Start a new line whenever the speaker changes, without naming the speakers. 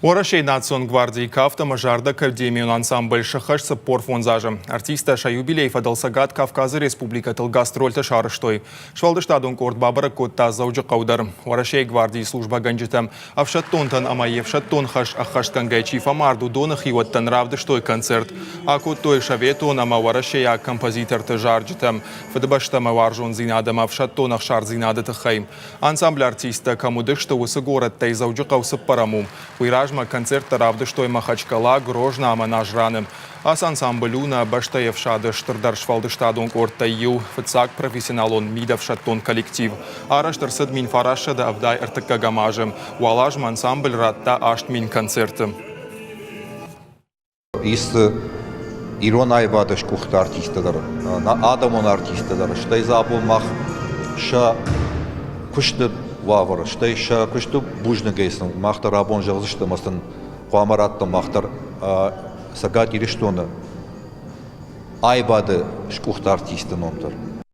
Уӕрӕсейы национ гвардийы кафт ӕмӕ зарды академион ансамбль сыххӕст 45 азы. Артисттӕ сӕ юбилейы фӕдыл Цӕгат Кавказы республикӕтыл гастрольтӕ сарӕзтой. Сфӕлдыстадон къорд бабӕрӕг кодта Дзӕуджыхъӕу дӕр. Уӕрӕсейы гвардийы службӕгӕнджытӕ ӕфсӕддонтӕн ӕмӕ йе фсӕддон хӕс ӕххӕстгӕнгӕ чи фӕмард, уыдоны хиуӕттӕн равдыстой концерт. Акодтой советон ӕмӕ уӕрӕсейаг композиторты зарджытӕ Фыдыбӕстӕмӕ уарзондзинад ӕмӕ ӕфсӕддон ӕхсардзинады тыххӕй. Ансамблы артисттӕ кӕм уыдысты, уыцы горӕттӕй Дзӕуджыхъӕу цыппӕрӕм у. Уый размӕ концерттӕ равдыстой Махачкала, Грозна ӕмӕ Назраны. Ацы ансамбль у нӕ бӕстӕйы ӕфсады стырдӕр сфӕлдыстадон къордтӕй иу, фыццаг профессионалон мидӕфсӕддон коллектив. Арӕзт ӕрцыд 1973 азы. Уал азмӕ ансамбль радта 8000 концерты.
Ис дзы ирон аивады сгуыхт артисттӕ дӕр, адӕмон артисттӕ дӕр, стӕй дзы абон мах сӕ куысты уавӕр, стӕй сӕ куысты бузныгӕй сын мах дӕр абон зӕгъдзыстӕм ӕмӕ сын хъуамӕ раттӕм мах дӕр Цӕгат Ирыстоны аивады сгуыхт артисты ном дӕр.